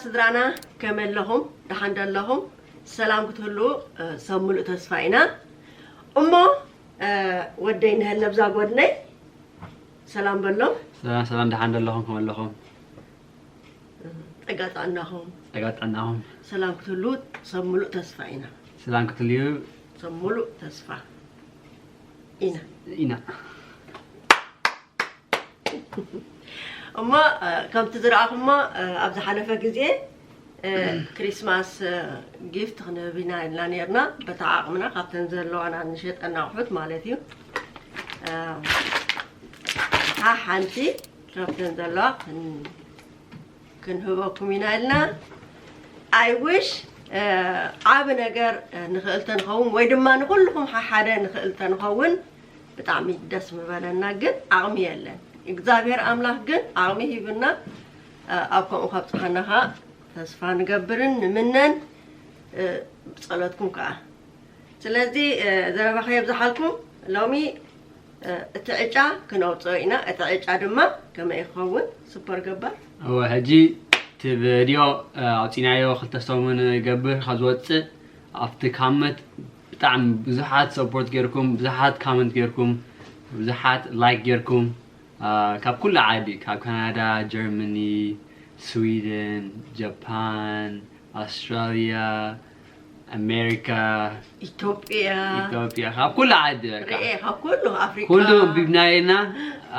ስድራና ከመይ ኣለኹም? ደሓን ዶ ኣለኹም? ሰላም ክትህሉ፣ እ፣ ሰብ ሙሉእ ተስፋ ኢና። እሞ፣ እ፣ ወደይ ንሀለ ብዛ ጎድነይ ሰላም በሎም። ሰላም፣ ሰላም፣ ደሓን ዶ ኣለኹም? ከመይ ኣለኹም? ጸጋ ጥዕናኹም። ጸጋ ጥዕናኹም። ሰላም ክትህሉ ሰብ ሙሉእ ተስፋ ኢና። ሰላም ክትህልዩ ሰብ ሙሉእ ተስፋ ኢና። ኢና። እሞ፣ እ፣ ከምቲ ዝረኣኹሞ፣ እ፣ ኣብ ዝሓለፈ ግዜ፣ እ፣ ክሪስማስ፣ እ፣ ጊፍት ክንህብ ኢና ኢልና ነርና። በታ ዓቕምና ካብተን ዘለዋና ንሸጠን ኣቑሑት ማለት እዩ። እ፣ እታ ሓንቲ ካብተን ዘለዋ ክን-፣ ክንህበኩም ኢና ኢልና። I wish፣ እ፣ ዓቢ ነገር፣ እ፣ ንኽእል ተንኸውን ወይ ድማ ንኹልኹም ሓሓደ ንኽእል ተንኸውን ብጣዕሚ ደስ ምበለና፣ ግን ዓቕሚ የለን። እግዚኣብሔር ኣምላኽ ግን ዓቕሚ ሂብና፣ እ፣ ኣብ ከምኡ ከብጽሓና ኸኣ ተስፋ ንገብርን ንምነን፣ እ፣ ብጸሎትኩም ከኣ። ስለዚ፣ እ፣ ዘረባ ከየብዝሓልኩም፣ ሎሚ፣ እ፣ እቲ ዕጫ ክነውጽኦ ኢና። እቲ ዕጫ ድማ ከመይ ይኸውን? ሱፐር ገባር። እወ፣ ሕጂ እቲ ቪድዮ፣ እ፣ ኣውጺናዮ ክልተ ሰሙን ይገብር ካብ ዝወጽእ፣ ኣብቲ ካመንት ብጣዕሚ ብዙሓት ሰፖርት ጌርኩም፣ ብዙሓት ካመንት ጌርኩም፣ ብዙሓት ላይክ ጌርኩም፣ እ፣ ካብ ኩሉ ዓዲ፣ ካብ ካናዳ፣ ጀርመኒ፣ ስዊድን፣ ጃፓን፣ ኣውስትራልያ፣ ኣሜሪካ፣ ኢትዮጵያ፣ ኢትዮጵያ፣ ካብ ኩሉ ዓዲ በቃ። ርኤ፣ ካብ ኩሉ ኣፍሪቃ። ኩሉ ኣንቢብናዮ ኢና፣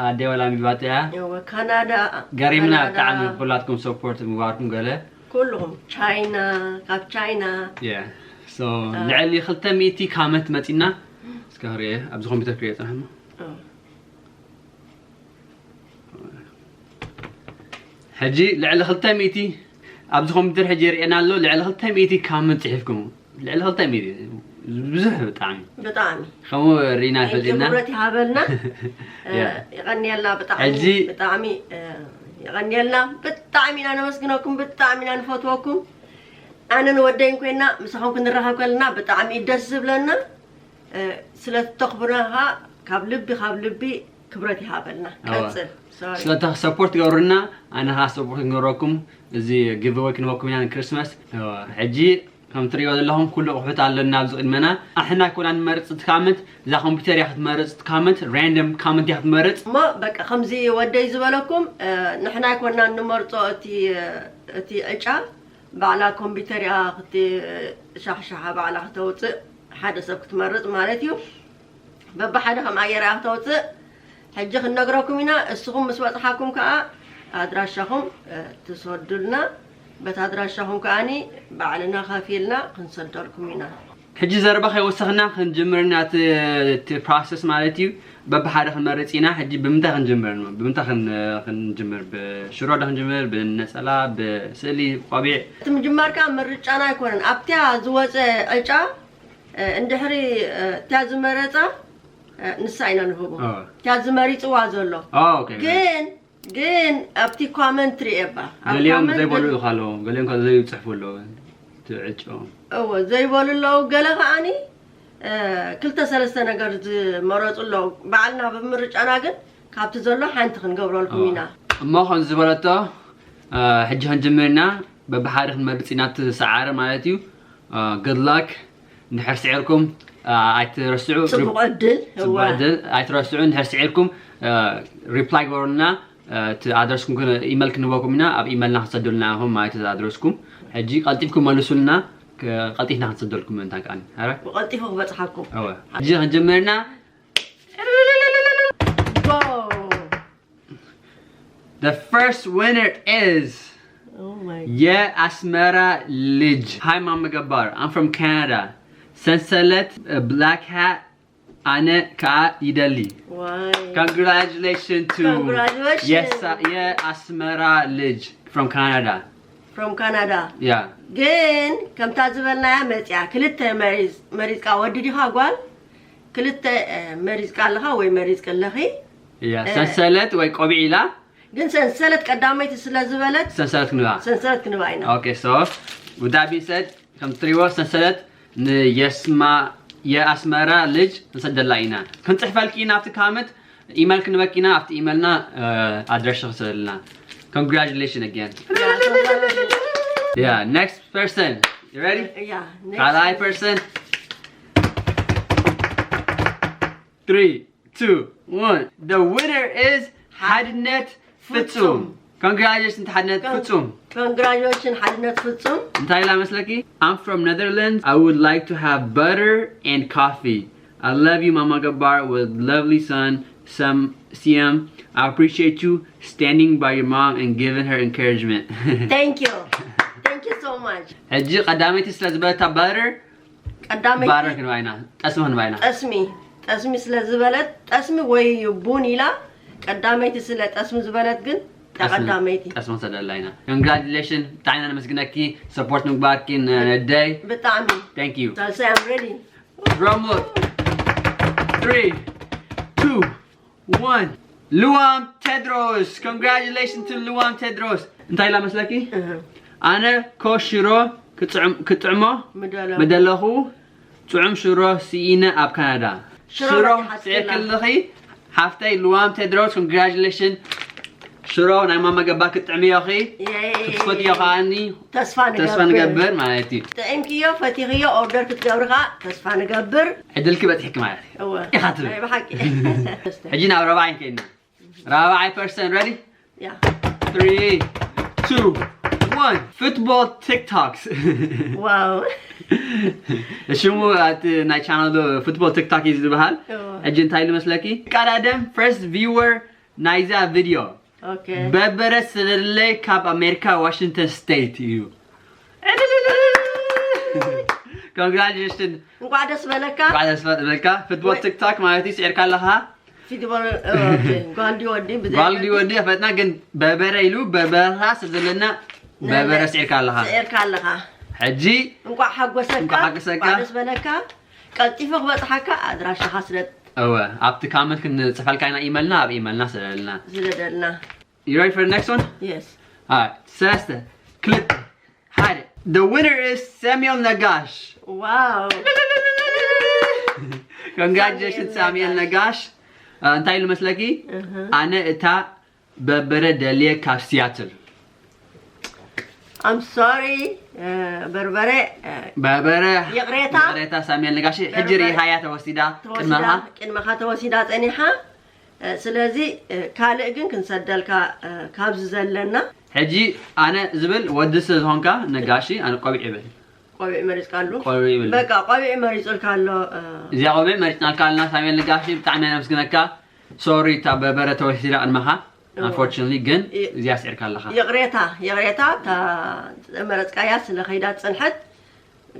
ኣደይ ዋላ ኣንቢባቶ እያ። እወ፣ ካናዳ፣ ገሪምና ካናዳ። ብጣዕሚ ኩላትኩም ሰፖርት ምግባርኩም ገለ። ኩልኹም፣ ቻይና፣ ካብ ቻይና። Yeah። So፣ አ። ልዕሊ ክልተ ሚእቲ ካመንት መጺና። እስከ ክርእየ፣ ኣብዚ ኮምፒውተር ክርእየ ጽናሕ እሞ። አ። ሕጂ ልዕሊ ክልተ ሚእቲ፣ ኣብዚ ኮምፒውተር ሕጂ ይርእየና ኣሎ፣ ልዕሊ ክልተ ሚእቲ ካመንት ጽሒፍኩም። ልዕሊ ክልተ ሚእቲ፣ ብዙሕ ብጣዕሚ። ብጣዕሚ። ከምኡ ሪና Thank you፣ ፈሊጥና። ክብረት ይሃበልና። እ፣ Yeah። የቐንየልና ብጣዕሚ፣ ሕጂ ብጣዕሚ፣ እ፣ የቐንየልና። ብጣዕሚ ኢና ነመስግነኩም፣ ብጣዕሚ ኢና ንፈትወኩም። ኣነን ወደይን ኮይና ምሳኹም ክንራኸብ ከለና ብጣዕሚ እዩ ደስ ዝብለና። እ፣ ስለ እተኽብሩና ኸኣ ካብ ልቢ፣ ካብ ልቢ ክብረት ይሃበልና። ኣዋ። ቀጽል። ሶሪ። ስለታ ሰፖርት ትገብሩና፣ ኣነ ኸኣ ሰፖርት ክንገብረኩም፣ እዚ ጊቭወይ ክንበኩም ኢና ንክሪስማስ። ኣዋ። ሕጂ ከም ትርእይዎ ዘለኹም ኩሉ ኣቑሑት ኣለና ኣብዚ ቅድመና። ኣሕና ኣይኮና ንመርጽ እቲ ካመንት፣ እዛ ኮምፒውተር እያ ክትመርጽ እቲ ካመንት፣ ራንደም ካመንት እያ ክትመርጽ። እሞ በቃ ከምዚ ወደይ ዝበለኩም፣ እ፣ ንሕና ኣይኮና ንመርጾ እቲ፣ እ፣ እቲ ዕጫ፣ ባዕላ ኮምፒውተር እያ ክት-፣ ሻሕሻሓ ባዕላ ክተውጽእ፣ ሓደ ሰብ ክትመርጽ ማለት እዩ። በብሓደ ከምኣ ጌራ እያ ክተውጽእ። ሕጂ ክንነግረኩም ኢና። እስኹም ምስ በጽሓኩም ከኣ ኣድራሻኹም፣ እ፣ ትሰዱልና። በቲ ኣድራሻኹም ከኣኒ ባዕልና ከፊልና ክንሰደልኩም ኢና። ሕጂ ዘረባ ከይወሰኽና ክንጅምር ኢና እቲ፣ እቲ ፕሮሰስ ማለት እዩ። በብሓደ ክንመርጽ ኢና። ሕጂ ብምንታይ ክንጅምር? ብምንታይ ክን-፣ ክንጅምር? ብሽሮ ዶ ክንጅምር? ብነጸላ፣ ብስእሊ፣ ቆቢዕ? እቲ ምጅማር ከኣ ምርጫና ኣይኮነን። ኣብቲያ ዝወጸ ዕጫ፣ እ፣ እንድሕሪ፣ እ፣ እቲያ ዝመረጻ፣ እ፣ ንሳ ኢና ንህቦ። ኦ። እቲያ ዝመሪጽዋ ዘሎ። ኦ፣ ኦኬ። ግን፣ ግን ኣብቲ ኮመንት ርእየ እባ። ኣብ ገሊኦም ኮመንት ዘይበሉ ግን ኣለዉ፣ ገሊኦም ከኣ ዘይጽሕፉ ኣለዉ። እቲ ዕጫኦም። እወ፣ ዘይበሉ ኣለዉ። ገለ ከኣኒ፣ እ፣ ክልተ ሰለስተ ነገር ዝመረጹ ኣለዉ። ባዕልና ብምርጫና ግን ካብቲ ዘሎ ሓንቲ ክንገብረልኩም ኦ። ኢና። እሞ ከም ዝበለቶ፣ እ፣ ሕጂ ክንጅምር ኢና። በብሓደ ክንመርጽ ኢና እቲ ሰዓረ ማለት እዩ። እ፣ good luck። እንድሕር ስዒርኩም፣ እ፣ ኣይትረስዑ። ጽቡቕ ዕድል። ጽቡቕ እዋ። ዕድል። ኣይትረስዑ። እንድሕር ስዒርኩም፣ እ፣ ሪፕላይ ግበሩልና። እ፣ እቲ ኣድረስኩም ክን-፣ ኢመል ክንህበኩም ኢና። ኣብ ኢመልና ክትሰዱልና ኢኹም ማለት እዩ ኣድረስኩም። ሕጂ ቀልጢፍኩም መልሱልና። ክ-፣ ቀልጢፍና ክንሰደልኩም ምእንታን ከኣ። ኣረ? ብቐልጢፉ ክበጽሓኩም። እወ። ሕጂ ክንጅምር ኢና። Go! The first winner is Oh my የአስመራ ልጅ። Hi ማማ ገባር፣ I'm from Canada። ሰንሰለት፣ እ፣ ብላክ ሃት ኣነ ከኣ ይደሊ። ዋይ። Congratulations to Congratulations። የሳ-፣ የአስመራ ልጅ from Canada። From Canada። ያ። ግን ከምታ ዝበልናያ መጽያ ክልተ መሪጽ-፣ መሪጽካ ወዲ ዲኻ ጓል? ክልተ፣ እ፣ መሪጽካ ኣለኻ ወይ መሪጽኪ ኣለኺ? ያ፣ እ፣ ሰንሰለት ወይ ቆቢዕ ኢላ። ግን ሰንሰለት ቀዳመይቲ ስለ ዝበለት ሰንሰለት ክንባ። ሰንሰለት ክንባ ኢና። Okay, so with that being said፣ ከም ትሪእዎ ሰንሰለት ንየስማ-፣ የአስመራ ልጅ ክንሰደላ ኢና። ክንጽሕፈልኪ ኢና ኣብቲ ካመንት፣ ኢመል ክንበኪ ኢና፣ ኣብቲ ኢመልና፣ እ፣ ኣድራሻ ክሰደልና። Congratulations again። ያ፣ ሰንሰለት። Yeah, next person. You ready? Yeah. ካልኣይ person. Three, two, one. The winner is ሓድነት ፍጹም። Congratulations ሓድነት ፍጹም። Congratulations ሓድነት ፍጹም። እንታይ ኢላ መስለኪ? I'm from Netherlands. I would like to have butter and coffee. I love you, Mama Gabar, with lovely son, Sam, Siam. I appreciate you standing by your mom and giving her encouragement. Thank you. Thank you so much. ሕጂ ቀዳመይቲ ስለ ዝበለታ butter ቀዳመይቲ butter ክንባይና ጠስሚ ክንባይና ጠስሚ ጠስሚ ስለ ዝበለት ጠስሚ ወይ ቡን ኢላ ቀዳመይቲ ስለ ጠስሚ ዝበለት ግን ቀዳመይቲ ጠስሚ ሰደላይና። Congratulations፣ ብጣዕሚ ኢና ነመስግነኪ support ምግባርኪ ነደይ። ብጣዕሚ Thank you። ሳልሳይ I'm ready። Drum roll። Three, two, one። ልዋም ቴድሮስ። Congratulations to ልዋም ቴድሮስ። እንታይ ኢላ መስለኪ? ኣነ ኮሽሮ ክጥዕሞ ምደሎ ምደለኹ ጥዑም ሽሮ ስኢነ ኣብ ካናዳ። ሽሮ ሽሮ በፂሓትክላ። ስዒርክልኺ ሓፍተይ ልዋም ቴድሮስ። Congratulations። ሽሮ ናይ ማማ ገባ ክትጥዕሚ ኢኺ። Yay። ክትፈትዮ ከኣኒ ተስፋ ተስፋ ንገብር ንገብር ማለት እዩ። ጥዒምክዮ ፈቲኽዮ ኦርደር ክትገብሪ ከዓ ተስፋ ንገብር። ዕድልኪ በፂሕኪ ማለት እዩ። እወ ኢኻ ትብል። ናይ ብሓቂ ሕጂ ናብ ረብዓይ ከይድና። ራብዓይ person። Ready? ያ Three, two, one። Football TikToks። ዋው ሽሙ እቲ ናይ ቻናሉ ፉትቦል ቲክቶክ እዩ ዝበሃል። እዎ። ሕጂ እንታይ ኢሉ መስለኪ? ቀዳደም first viewer ናይዛ ቪድዮ ኦኬ በበረ ስለለይ ካብ ኣሜሪካ ዋሽንግተን ስቴት እዩ። Congratulations። እንኳዕ ደስ በለካ እንኳዕ ደስ በለካ። ፉትቦል ወይ- ቲክቶክ ማለት እዩ። ስዒርካ ኣለኻ። ፊትቦል ኦኬ ጓል ድዩ ወዲ ብዘይ ጓል ድዩ ወዲ ፈጥና ግን በበረ ኢሉ በበረኻ ስለ ዘለና በበረ ስዒርካ ኣለኻ። ስዒርካ ኣለኻ ሕጂ እንኳዕ ሓጎሰካ እንኳዕ ሓጎሰካ። እንኳዕ ደስ በለካ ቀልጢፉ ክበፅሓካ ኣድራሻኻ ስለ እወ ኣብቲ ካመንት ክንፅፈልካ ኢና ኢመልና ኣብ ኢመልና ስለለና። ዝደደልና You ready for the next one? የስ Alright. ሰለስተ ክልተ ሓደ። The winner is ሳሙኤል ነጋሽ። ዋው Congratulations ሳሙኤል ነጋሽ። እ፣ እንታይ ኢሉ መስለኪ? እህ። ኣነ እታ በበረ ደልየ ካብ ሲያትል። I'm sorry በርበረ እ፣ በበረ ይቕሬታ። ይቕሬታ ሳሙኤል ነጋሽ። ሕጂ በርበረ ሪኢኻያ ተወሲዳ ተወሲዳ ቅድመኻ። ቅድመኻ ተወሲዳ ፀኒሓ እ፣ ስለዚ እ፣ ካልእ ግን ክንሰደልካ እ፣ ካብዚ ዘለና ሕጂ ኣነ ዝብል ወዲ ስለ ዝኾንካ ነጋሽ ኣነ ቆቢዕ ይብል። ቆቢዕ መሪፅካ ኣሉ ቆቢዕ ይብል። በቃ ቆቢዕ መሪፁልካ ኣሎ እ፣ እዚኣ ቆቢዕ መሪፅናልካ ኣለና ሳሙኤል ነጋሽ ብጣዕሚ ነመስግነካ። ሶሪ እታ በበረ ተወሲዳ ቅድመኻ። እዎ። Unfortunately ግን ይ- እዚኣ ስዒርካ ኣለኻ። ይቕሬታ ይቕሬታ እታ መረፅካያ ስለ ከይዳ ፅንሐት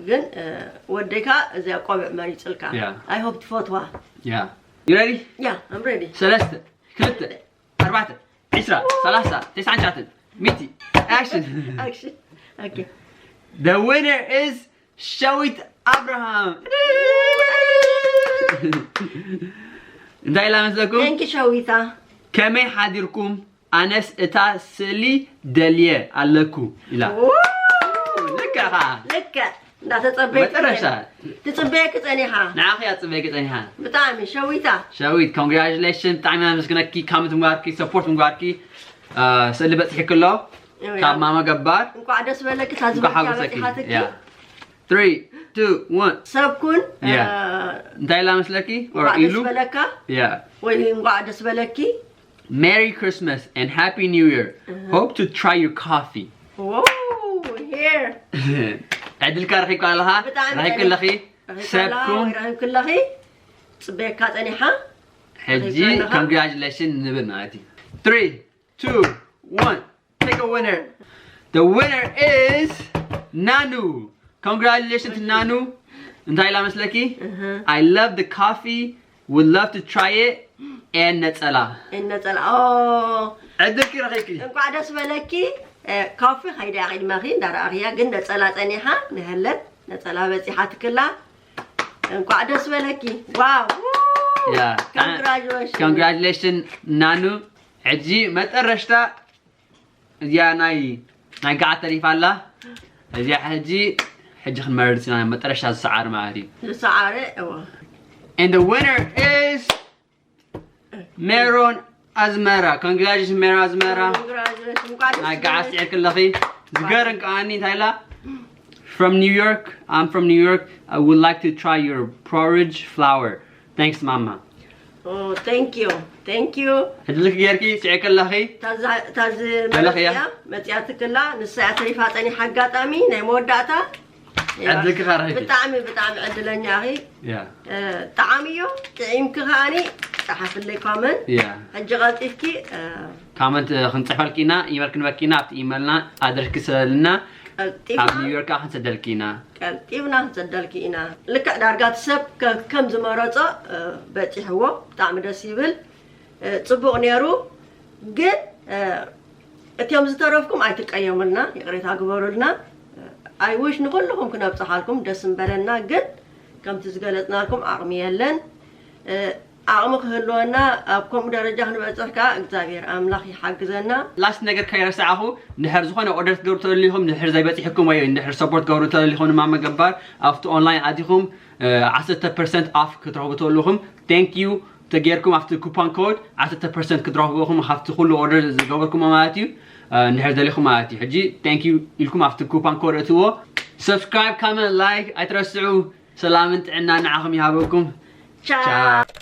ግን እ፣ ወደይካ እዚኣ ቆቢዕ መሪፅልካ ያ። I hope ትፈትዋ Yeah. You ready? ያ I'm ready ሰለስተ ክልተ ኣርባዕተ ዒስራ ሰላሳ ተስዓን ትሽዓተን ሚእቲ። Action። Action okay The winner is ሸዊት ኣብርሃም። እንታይ ኢላ መስለኩም? Thank you ሸዊታ ከመይ ሓዲርኩም? ኣነስ እታ ስእሊ ደልየ ኣለኩ ኢላ። ው፣ ልክዕኻ። ልክዕ እንዳተፀበየኪ መጨረሻ። ትፅበየኪ ፀኒሓ ንዓኺ እያ ፅበየኪ ፀኒሓ። ብጣዕሚ ሸዊታ ሸዊት congratulations ብጣዕሚ ኣመስግነኪ comment ምግባርኪ support ምግባርኪ። እ፣ ስእሊ በፂሕኪ ኣሎ ካብ ማማ ገባር። እንኳዕ ደስ በለኪ እታ እንኳዕ ዝበልክያ ሓጎሰኪ። በፂሓትኪ Yeah. Three, two, one. ሰብ ኩን Yeah. እ፣ እንታይ ኢላ መስለኪ? Or እንኳዕ ደስ ኢሉ? በለካ Yeah. ወይ እንኳዕ ደስ በለኪ Merry Christmas and Happy New Year. Hope to try your coffee. Wow, here. ዕድልካ ረኺብካ ኣለኻ? ብጣዕሚ ረኺብክለኺ? ረኺብካ ሰብኩም ወይ ረኺብክለኺ ፅበየካ ፀኒሓ ሕጂ ረኺብካ ኣለኻ? Congratulations ንብል ማለት እዩ። Three, two, one. Pick a winner. The winner is ናኑ። Congratulations ናኑ። እንታይ ኢላ መስለኪ? እህ። I love the coffee. Would love to try it. And ነፀላ። እነፀላ ኦ ዕድልኪ ረኺብኪ። እንኳዕ ደስ በለኪ እ፣ ካፊ ከይዳ ቅድመኺ እንዳረኣኽያ ግን ነፀላ ፀኒሓ ንህለት ነፀላ በፂሓ ትክላ እንኳዕ ደስ በለኪ ዋው Yeah. Congratulations Congratulations ናኑ። ሕጂ መጠረሽታ እዚኣ ናይ ናይ ገዓት ተሪፋ ኣላ። እዚኣ ሕጂ ሕጂ ክንመርፅ ኢና መጠረሽታ ዝሰዓር ማለት እዩ። ዝሰዓረ እዎ And the winner is ሜሮን ኣዝመራ። Congratulations ሜሮን ኣዝመራ። Congratulations እንኳዕ ደስ ናይ ገዓት በለኪ። ስዒርክለኺ። ዝገርም ከዓኒ እንታይ ኢላ? From New York, I'm from New York. I would like to try your porridge flour. Thanks, ማማ። Oh, thank you. Thank you. ዕድልኪ ጌርኪ ስዒ ከለኺ ታዚ በለኽያ። መፅያ መፅያ ትክላ ንሳ እያ ተሪፋ ፀኒሓ ኣጋጣሚ ናይ መወዳእታ። ዕድልኪ ኸረኺብኪ። ብጣዕሚ ብጣዕሚ ዕድለኛ ኢኺ። ያ እ፣ ጠዓሚ እዮ ጥዒምኪ ከዓኒ ፀሓፍለይ comment። ያ ሕጂ ቀልጢፍኪ እ፣ comment ክንፅሕፈልኪ ኢና። ኢመል ክንበኪ ኢና። ኣብቲ ኢመልና ኣድረስኪ ሰደልና። ኣብ ቀልጢፍና ኒውዮርክ ክንሰደልኪ ኢና። ቀልጢፍና ክንሰደልኪ ኢና። ልክዕ ዳርጋ እቲ ሰብ ከ- ከም ዝመረፆ እ፣ በፂሕዎ። ብጣዕሚ ደስ ይብል። እ፣ ፅቡቕ ነይሩ። ግን እ፣ እቲኦም ዝተረፍኩም ኣይትቀየሙልና፣ ይቕሬታ ግበሩልና። I wish ንኩልኹም ክነብፅሓልኩም ደስ ምበለና። ግን ከምቲ ዝገለፅናልኩም ዓቕሚ የለን። እ፣ ዓቕሚ ክህልወና ኣብ ከምኡ ደረጃ ክንበፅሕ ከዓ እግዚኣብሔር ኣምላኽ ይሓግዘና። Last ነገር ከይረሳዕኹ፣ እንድሕር ዝኾነ order ክትገብሩ ተደሊኹም፣ እንድሕር ዘይበፂሕኩም ወይ እንድሕር support ክትገብሩ ተደሊኹም ንማማ ገባር ኣብቲ online ኣቲኹም እ፣ ዓሰርተ percent off ክትረኽቡ ተለኹም። Thank you ተጌርኩም ኣብቲ coupon code ዓሰርተ percent ክትረኽቡ ኢኹም ካብቲ ኩሉ order ዝገበርኩሞ ማለት እዩ። እ፣ እንድሕር ደሊኹም ማለት እዩ። ሕጂ thank you ኢልኩም ኣብቲ coupon code እትዎ። Subscribe፣ comment፣ like ኣይትረስዑ። ሰላምን ጥዕና ንዓኹም ይሃበኩም። ቻው። ቻው።